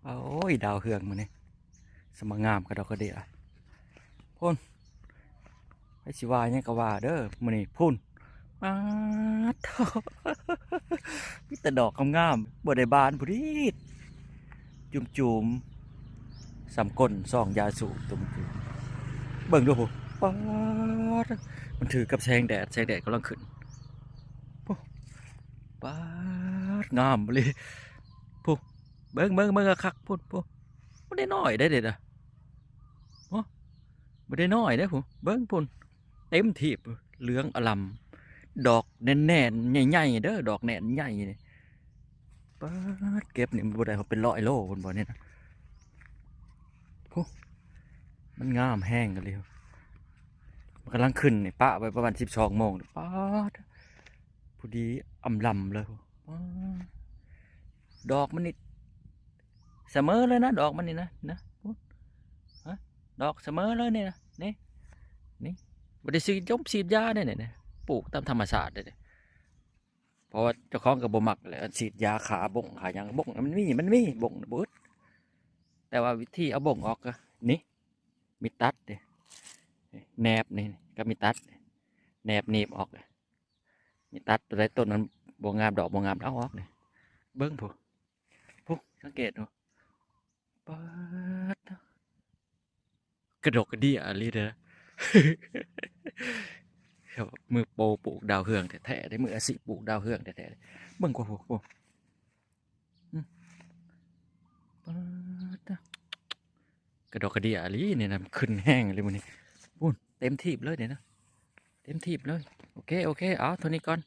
ໂອ້ຍ ດາວເຮືອງມື້ນີ້ ສະມາງາມກະດອກກະເດຍ ພຸ້ນ ໃຜຊິວ່າຫຍັງກະວ່າເດີ ມື້ນີ້ພຸ້ນ ປາດໂທ້ ມີແຕ່ດອກງາມໆ ບໍ່ໄດ້ບານພຸ້ນ ຈຸ້ມໆ ສ່ຳກົ້ນຊອງຢາສູບ ຕຸ່ມ ເບິ່ງດູພຸ້ນ ປາດ ມັນຖືກກັບແສງແດດ ແສງແດດກຳລັງຂຶ້ນ ໂອ້ ປາດ ງາມອີ່ຫຼີ ພຸ້ນ ເບິ່ງ ເບິ່ງ ເບິ່ງຄັກໆ ພຸ້ນ ພຸ້ນ ບໍ່ໄດ້ນ້ອຍເດ້ ເດນະ ໂອ້ ບໍ່ໄດ້ນ້ອຍເດ້ ພຸ້ນ ເບິ່ງພຸ້ນ ເຕັມທີ່ ເຫຼືອງອະລ່ຳ ດອກແໜ້ນໆ ໃຫຍ່ໆ ເດີ ດອກແໜ້ນໃຫຍ່ນີ້ ປາດ ເກັບນີ້ມັນບໍ່ໄດ້ເປັນຮ້ອຍໂລພຸ້ນບໍ່ນີ້ນະ ພຸ້ນ ມັນງາມແຮງອີ່ຫຼີ ມັນກຳລັງຂຶ້ນນີ້ ປະໄວ້ປະມານສິບສອງໂມງ ປາດ ພໍດີອຳລຳເລີຍ ປາດ ດອກມັນນີ້ສະເໝີເລີຍນະ ດອກມັນນີ້ນະ ນະ ພຸ້ນ ຮະ ດອກສະເໝີເລີຍນີ້ນະ ນີ້ ນີ້ ບໍ່ໄດ້ສີດຢົງສີດຢາເດ້ນີ້ ປູກຕາມທຳມະຊາດເດ້ ເພາະວ່າເຈົ້າຂອງກະບໍ່ມັກແຫຼະ ສີດຢາຂ້າບົ້ງຂ້າຫຍັງ ບົ້ງມັນມີ ມັນມີບົ້ງບໍ່ອຶດ ແຕ່ວ່າວິທີເອົາບົ້ງອອກກະນີ້ ມີດຕັດເດ້ ແໜບນີ້ ກະມີດຕັດ ແໜບໜີບອອກ ມີດຕັດ ໂຕໃດຕົ້ນມັນບໍ່ງາມ ດອກບໍ່ງາມ ເອົາອອກນີ້ ເບິ່ງພຸ້ນ ພຸ້ນ ສັງເກດດູ ປາດ ກະດອກກະເດຍອີ່ຫຼີເດີ ມືໂປປູກດາວເຮືອງແທ້ໆເດ້ ມືອາຊີບປູກດາວເຮືອງແທ້ໆເດ້ ເບິ່ງກວ່າພຸ້ນ ອືມ ປາດ ກະດອກກະເດຍອີ່ຫຼີນີ້ນະ ຂຶ້ນແຮງອີ່ຫຼີມື້ນີ້ ພຸ້ນ ເຕັມຖີບເລີຍນີ້ນະ ເຕັມຖີບເລີຍ ໂອເຄ ໂອເຄ ເອົາເທົ່ານີ້ກ່ອນ